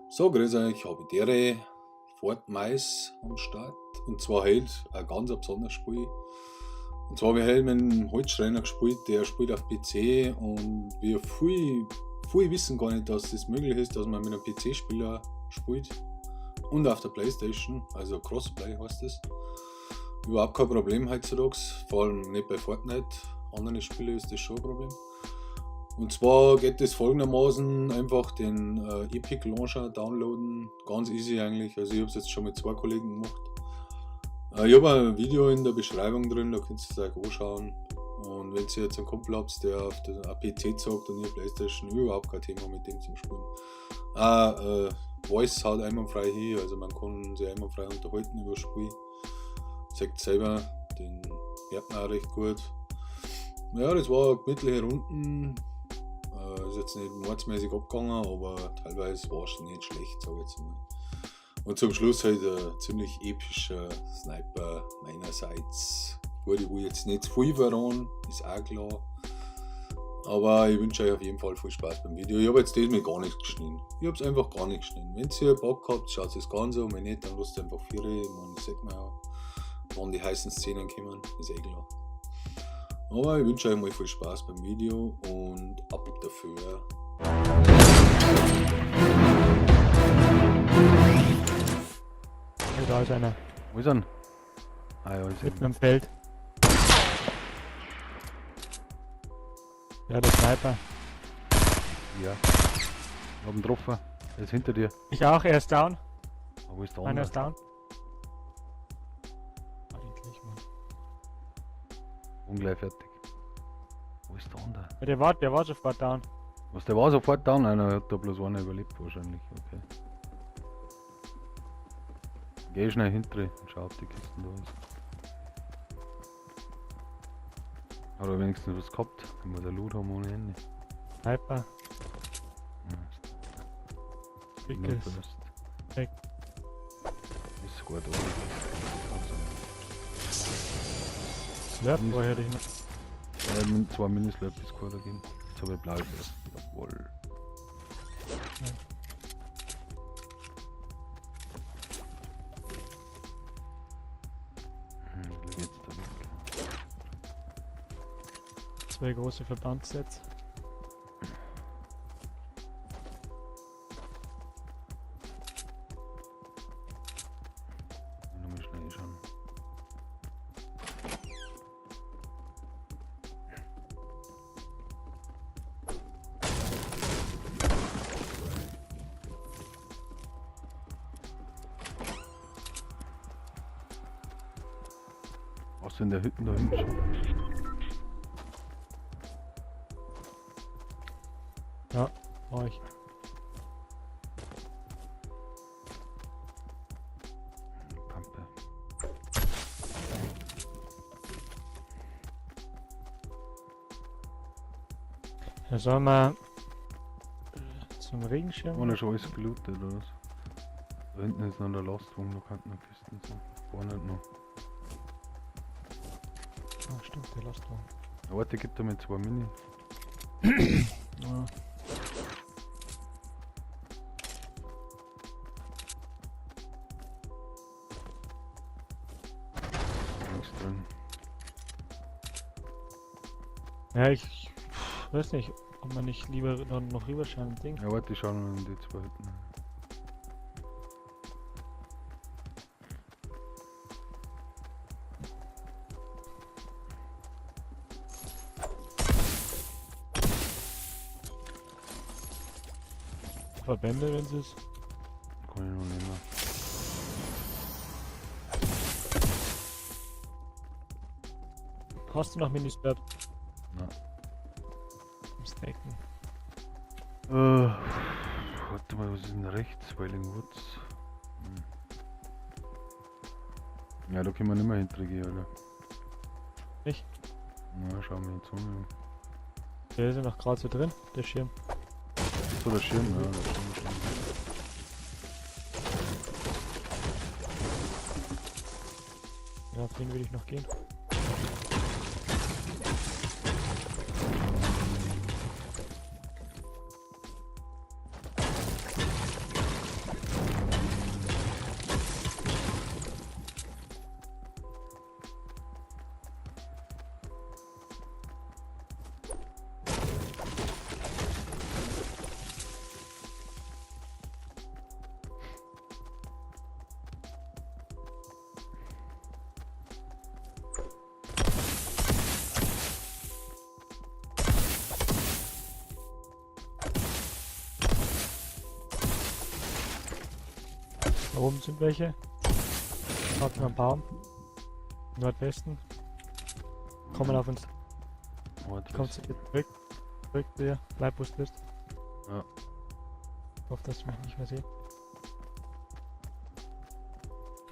So, grüß euch, Habidere, Fortnite am Start. Und zwar heute ein ganz besonderes Spiel. Und zwar habe ich heute mit einem Holzschreiner gespielt, der spielt auf PC und wir viel wissen gar nicht, dass es möglich ist, dass man mit einem PC-Spieler spielt und auf der Playstation, also Crossplay heißt das. Überhaupt kein Problem heutzutage, vor allem nicht bei Fortnite. Anderen Spielen ist das schon ein Problem. Und zwar geht es folgendermaßen: einfach den Epic Launcher downloaden, ganz easy eigentlich. Also ich habe es jetzt schon mit zwei Kollegen gemacht. Ich habe ein Video in der Beschreibung drin, da könnt ihr es euch anschauen. Und wenn ihr jetzt einen Kumpel habt, der auf der PC zockt und ihr Playstation, überhaupt kein Thema mit dem zum Spielen. Voice haut einwandfrei hin, also man kann sich einwandfrei unterhalten über das Spiel. Seht selber, den hört man auch recht gut. Ja, das war eine gemütliche Runden. Ist jetzt nicht mordsmäßig abgegangen, aber teilweise war es schon nicht schlecht, sag ich jetzt mal. Und zum Schluss halt ein ziemlich epischer Sniper meinerseits. Gut, ich will jetzt nicht zu viel verraten, ist auch klar. Aber ich wünsche euch auf jeden Fall viel Spaß beim Video. Ich habe jetzt diesmal gar nichts geschnitten. Ich habe es einfach gar nicht geschnitten. Wenn ihr Bock habt, schaut es ganz an. Wenn nicht, dann lasst einfach vier. Ich meine, das sieht man ja, wann die heißen Szenen kommen, ist eh klar. Aber ich wünsche euch mal viel Spaß beim Video und ab dafür. Ja, da ist einer. Wo ist er? Ah ja, ist Mitten am Feld. Ja, der Sniper. Ja. Ich hab ihn getroffen. Er ist hinter dir. Ich auch, er ist down. Aber wo ist der Einer andere? ist down. Ah, endlich, Mann. Ungleich fertig. Wo ist der andere? Ja, der war sofort down. Was, der war sofort down? Einer hat da bloß einer überlebt wahrscheinlich. Okay. Geh schnell hinter und schau, ob die Kisten da ist. Hat er wenigstens was gehabt? Dann muss er Loot haben ohne Ende. Sniper. Ja, ist Dickes. First. Weg. Ist sogar da. Slurp vorher hätte ich noch. Ja, zwei Mini-Slurp ist gut gegeben. Jetzt habe ich blau erst. Jawohl. Ja. Hm, jetzt da weg. Zwei große Verbandssets. Nochmal schnell schauen. Warst du in der Hütte da hinten schon? Ja, war ich. Pampe. Ja, sollen wir zum Regenschirm? Ohne schon alles gelootet oder was? Da hinten ist noch der Lastwagen, da könnten noch Kisten sein. Vorne nicht noch. Ah, stimmt, der Lastwagen. Ja, warte, gib da mir 2 Mini. Ja. Nichts drin. Ja, ich weiß nicht, ob man nicht lieber noch rüberschauen, Ding. Ja, warte, ich schau noch in die 2 Hütten. Verbände, wenn sie es. Kann ich noch nicht mehr. Hast du noch Mini-Slurp? Nein. Zum Stacken. Warte mal, was ist denn rechts? Wailing Woods. Hm. Ja, da können wir nicht mehr hintergehen, oder? Nicht? Na, schauen wir jetzt um. Der ist ja noch gerade so drin, der Schirm. So, der Schirm, ja, der Schirm schon. Ja, auf den würde ich noch gehen. Da oben sind welche. Warte am Baum. Nordwesten. Kommen auf uns. Warte, Kommt zurück. Zurück zu dir. Bleib, wo du bist. Ja. Ich hoffe, dass du mich nicht mehr siehst.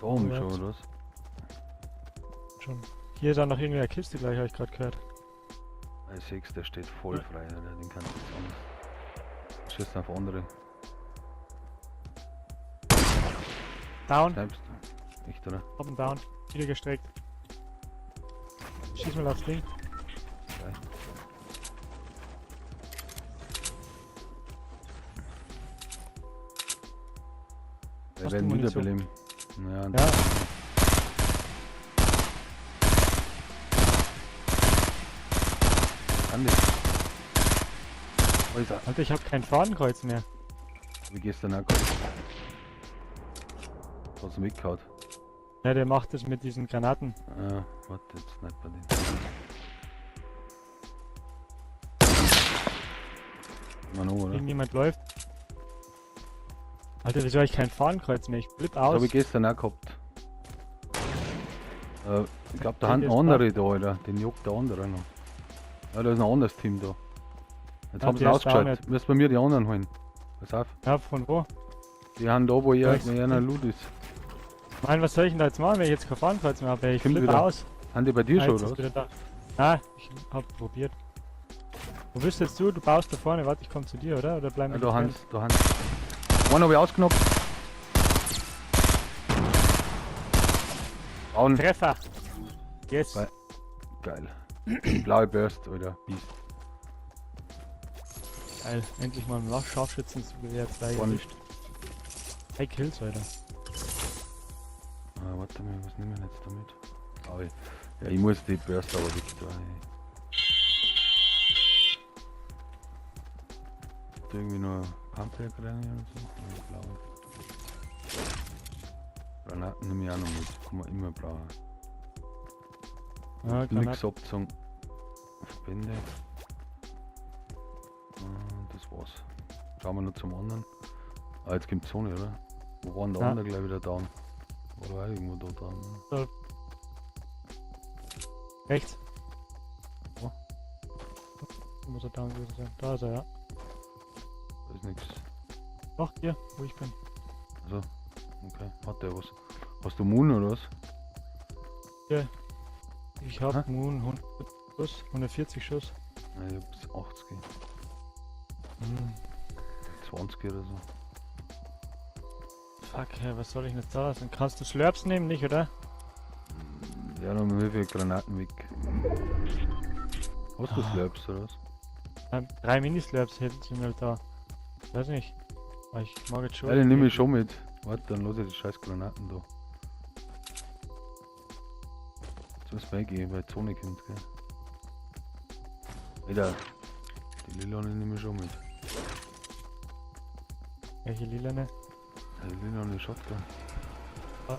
Da oben Ja. schon, oder was? Schon. Hier ist auch noch irgendwie eine Kiste gleich, habe ich gerade gehört. Ich seh's, der steht voll frei, Alter. Den kannst du jetzt anders. Schießt auf andere. Down. Bleibst du? Echt, oder? Up and down. Wieder gestreckt. Schieß mal aufs Ding. Geil. Wir Hast du werden Munition? wiederbeleben. Ja, Ja. Kann das. Alter, Alter, ich habe kein Fadenkreuz mehr. wie gehst du denn auch gerade? Hast du mitgehauen? Ja, der macht das mit diesen Granaten. Ah, warte, jetzt sniper den. Immer noch, oder? Irgendjemand läuft. Alter, wieso habe ich kein Fadenkreuz mehr? Ich flipp Das aus. habe ich gestern auch gehabt. Ich glaube, da Der haben ist andere da, Alter. Den juckt der andere noch. Ja, da ist ein anderes Team da. Jetzt Ja, haben sie der ist down ausgeschaltet. Müssen wir mir die anderen holen. Pass auf. Ja, von wo? Die haben da, wo Ja, ihr, wo einer Loot ist. Nein, was soll ich denn da jetzt machen, wenn ich jetzt kein Fadenkreuz mehr habe? Ich Kommt flipp wieder. aus. Haben die bei dir Ah, schon, jetzt oder ist was? wieder da. Ah, ich hab probiert. Wo bist jetzt du? Du baust da vorne. Warte, ich komm zu dir, oder? Oder bleiben Ja, wir da getrennt? haben da haben Einen habe ich ausgenockt. Down. Treffer! Yes! Geil. Blaue Burst, Alter. Biest. Geil. Endlich mal ein Scharfschützengewehr 2 Vorne. erwischt. 3 Kills, Alter. Ah, warte mal, was nehmen wir jetzt damit? Aber ich, ja, ich muss die Burst aber weg da. Ey. Hat irgendwie nur Pumphack rein oder so? Ja, blaue. Granaten nehme ich auch noch mit. Kann man immer brauchen. Ja, Nix Granaten. abgezogen. Verbände. Ah, das war's. Schauen wir noch zum anderen. Ah, jetzt kommt die Zone, oder? Wo war denn der Ja. andere gleich wieder down? War doch auch irgendwo da down. Ne? Rechts. Wo? Muss er down gewesen sein. Da ist er, ja. Da ist nix. Doch, hier, wo ich bin. Also, okay. Hat der was? Hast du Moon oder was? Ich hab Hä? Moon 100 Schuss, 140 Schuss. Nein, ich hab's 80, Hm. 20 oder so. Fuck, hey, was soll ich denn jetzt da lassen? Kannst du Slurps nehmen, nicht, oder? Ja, dann wie viele Granaten weg. Hast du Ah. Slurps oder was? 3 Mini-Slurps hinten sind halt da. Weiß nicht. Aber ich mag jetzt schon. Ja, den nehme ich schon mit. Warte, dann lass ich die scheiß Granaten da. Jetzt müssen wir eh gehen, weil die Zone kommt, gell? Alter, die Lilane nehme ich schon mit. Welche lilane? Ja, die Lilane Shotgun. Ah.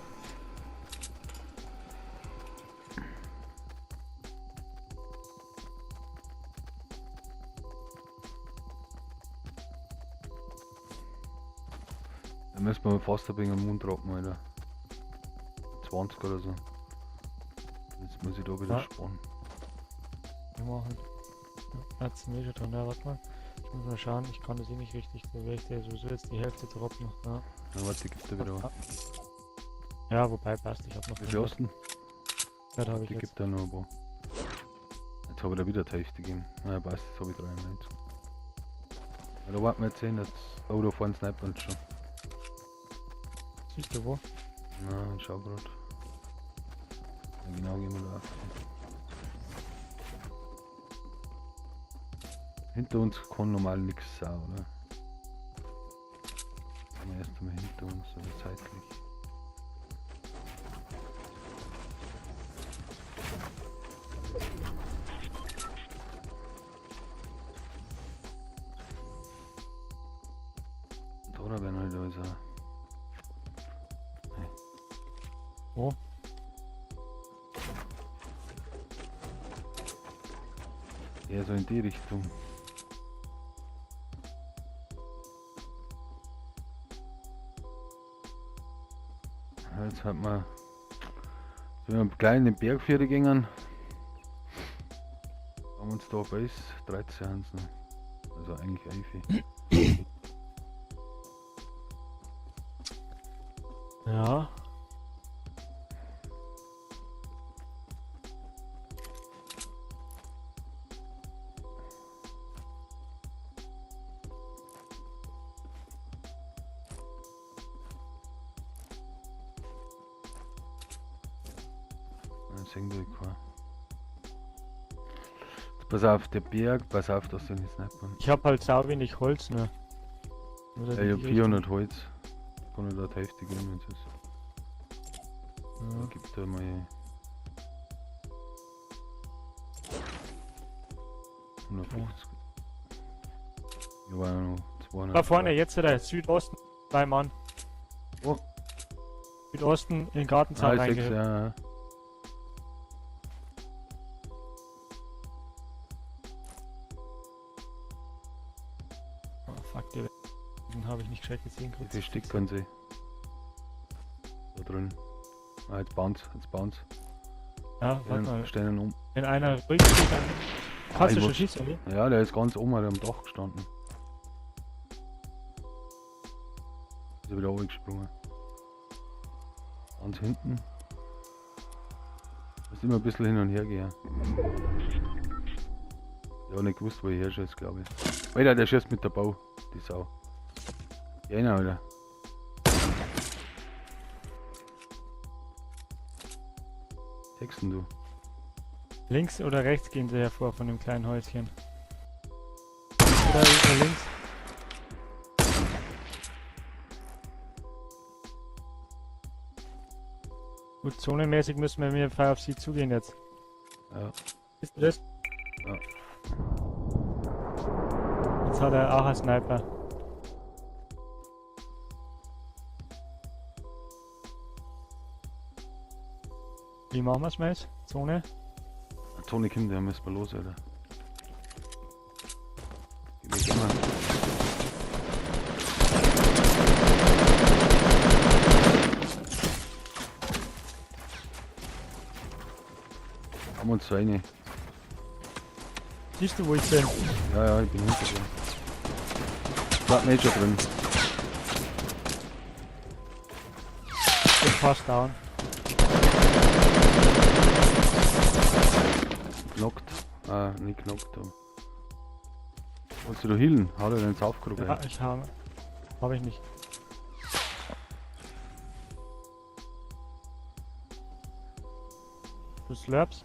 Da müssen wir fast ein wenig am Mund droppen, Alter. 20 oder so. Jetzt muss ich da wieder Ja. sparen. Ich mach halt. Ja, jetzt sind wir schon dran. Ja, warte mal. Ich muss mal schauen, ich kann das eh nicht richtig. Da werde ich dir sowieso jetzt die Hälfte droppen. Ja, Na, warte, gibt da wieder. ja wobei passt, ich hab noch Wie viel hast du denn? Ja, da habe ich Die jetzt. gibt da noch ein paar. Jetzt habe ich da wieder die Hälfte gegeben. Na, passt, jetzt habe ich 93. Ja, da warten wir jetzt hin, dass. Oh, da vorne snipern uns schon. Siehst du wo? Na, ich schau grad. Ja, genau, gehen wir da. Hinter uns kann normal nichts sein, oder? Aber erst einmal hinter uns, aber zeitlich. Da werden halt alles auch. Wo? Eher so in die Richtung. Jetzt hat man so einen kleinen Berg gegangen. Haben uns da bis 13 Hansen. Also eigentlich 11. Ja. Pass auf, der Berg, pass auf, dass du nicht snipern. Ich hab halt sau wenig Holz, ne? Ja, ich hab 400 Holz. Kann ich da die Hälfte geben, wenn es ist. Ja. Gib da mal 150. Hier war ja noch 200. Da vorne, jetzt der Südosten, zwei Mann. Wo? Südosten in den Gartenzaun Ah, ich seh's, reingehüpft. ja, ja. Oh, fuck, den habe ich nicht gescheit gesehen. Wie viel Stück können sie? Da drin. Ah, jetzt bounce, jetzt bounce. Ja, warte mal. Stehen um. Wenn einer ruhig steht, dann. Kannst du ich schon muss- schießen, oder? Ja, der ist ganz oben am Dach gestanden. Ist er wieder hochgesprungen. Ganz hinten. Muss immer ein bisschen hin und her gehen. Ich hab nicht gewusst, wo ich her schieße, glaube ich. Alter, der schießt mit der Bau, die Sau. Ja, genau, Alter. Texten du. Links oder rechts gehen sie hervor von dem kleinen Häuschen. Oder links. Gut, zonenmäßig müssen wir mit dem Pfeil auf sie zugehen jetzt. Ja. Ist das? Ja. Jetzt hat er auch einen Sniper. Wie machen wir's mal jetzt? Zone? Zone kommt, da müssen wir los, Alter. Geh mal. Haben wir uns so eine. Siehst du, wo ich bin? Ja, ja, ich bin hinter dir. Bleib mir eh schon drin. Ich bin fast down. Knockt. Ah, nicht knockt. Aber. Wolltest du da healen? Hau dir den Saufkrug Ja, rein. ich habe. Habe ich nicht. Du slurps.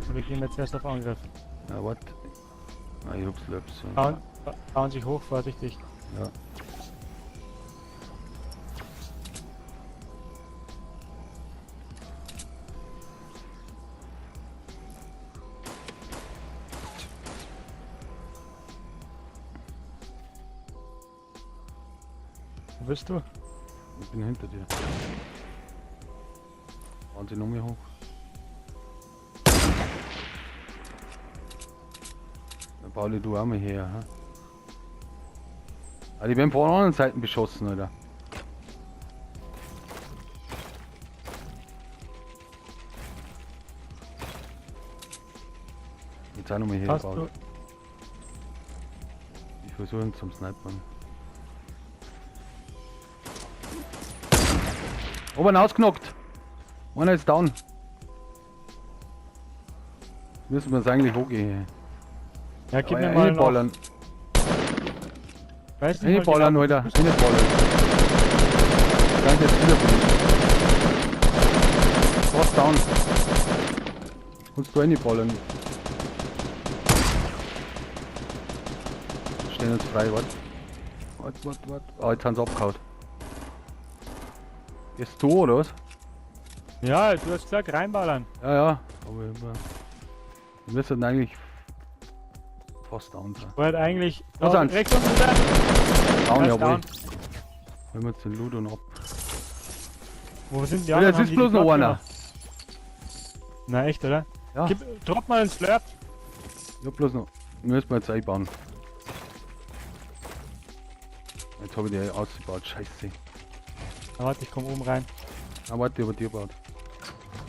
Und wir gehen jetzt erst auf Angriff. Ja, warte. Ah, ich hab Slurps. Ja. Bauen sich hoch, vorsichtig. Ja. Wo bist du? Ich bin hinter dir. Bauen sie noch mehr hoch. Dann bau dich du auch mal her. Hä? Ah, die werden von anderen Seiten beschossen, Alter. Jetzt auch noch mal hergebaut. Ich versuche ihn zum Snipern. Oben ausgenockt! Einer ist down. Müssen wir es eigentlich hochgehen. Ja, gib Ja, mir mal noch. reinballern. Weiß nicht mal Reinballern, genau. Alter. Reinballern. Danke jetzt wieder von Fast down. Kannst du reinballern? Stehen jetzt frei, warte. Warte, warte, warte. Ah, jetzt haben sie abgehauen. Gehst du oder was? Ja, du hast gesagt, reinballern. Ja, ja. Aber wir müssen eigentlich fast down sein. Wollte eigentlich. Da Oh, sind's. rechts unten da. Down, ist jawohl. down. Holen wir jetzt den Loot und ab. Wo sind die Ja, anderen? das Haben ist die bloß die noch platt einer. gemacht? Na echt, oder? Ja. Gib, drop mal einen Slurp. Ja, bloß noch. Müssen wir jetzt einbauen. Jetzt habe ich die ausgebaut. Scheiße. Na, warte, ich komm oben rein. Ah, warte, ich hab dir gebaut.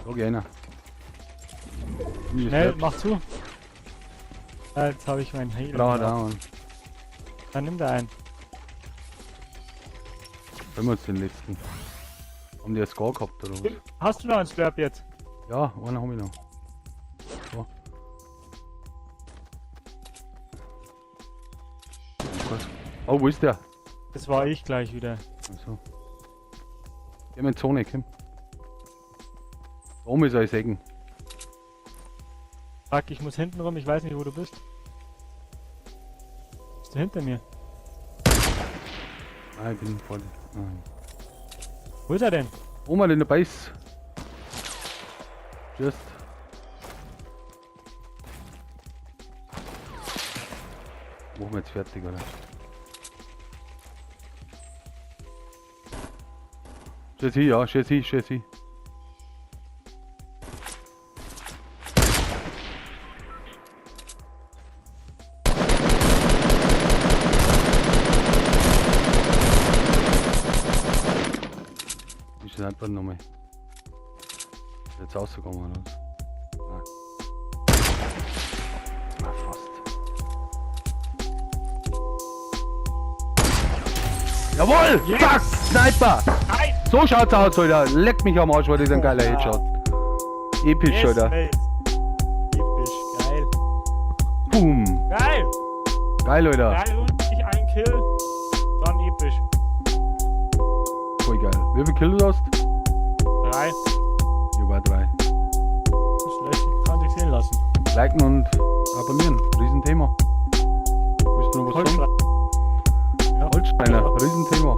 Da geh einer. Schnell, mach zu. Ja, jetzt habe ich meinen Heal. Brauch da, Mann. Dann nimm da einen. Wenn wir uns den letzten. Haben die jetzt gar gehabt oder was? Hast du noch einen Slurp jetzt? Ja, einen hab ich noch. So. Oh, wo ist der? Das war ich gleich wieder. Achso. Geh mal in die Zone, komm. Da oben ist ein Sägen. Fuck, ich muss hinten rum, ich weiß nicht, wo du bist. Bist du hinter mir? Nein, ich bin vor dir. Nein. Wo ist er denn? Oben in der Base. Just. Machen wir jetzt fertig, oder? Schieß hin, ja, schieß hin, schieß hin. Ist das einfach nochmal. Ist jetzt rausgegangen, oder was? Nein. Ah, fast. Jawohl! Yes! Zack! Sniper! Nein! So schaut's aus, Alter. Leck mich am Arsch, war das ein geiler Headshot. Episch, Yes, Alter. mate. Episch, geil. Boom. Geil! Geil, Alter. Geil und ich ein Kill. Dann episch. Voll geil. Wie viel Kills hast du? 3. Ich war 3. Schlecht, kann sich sehen lassen. Liken und abonnieren. Riesenthema. Willst du noch was sagen? Holzschreiner. Ja. Holzschreiner, Riesenthema.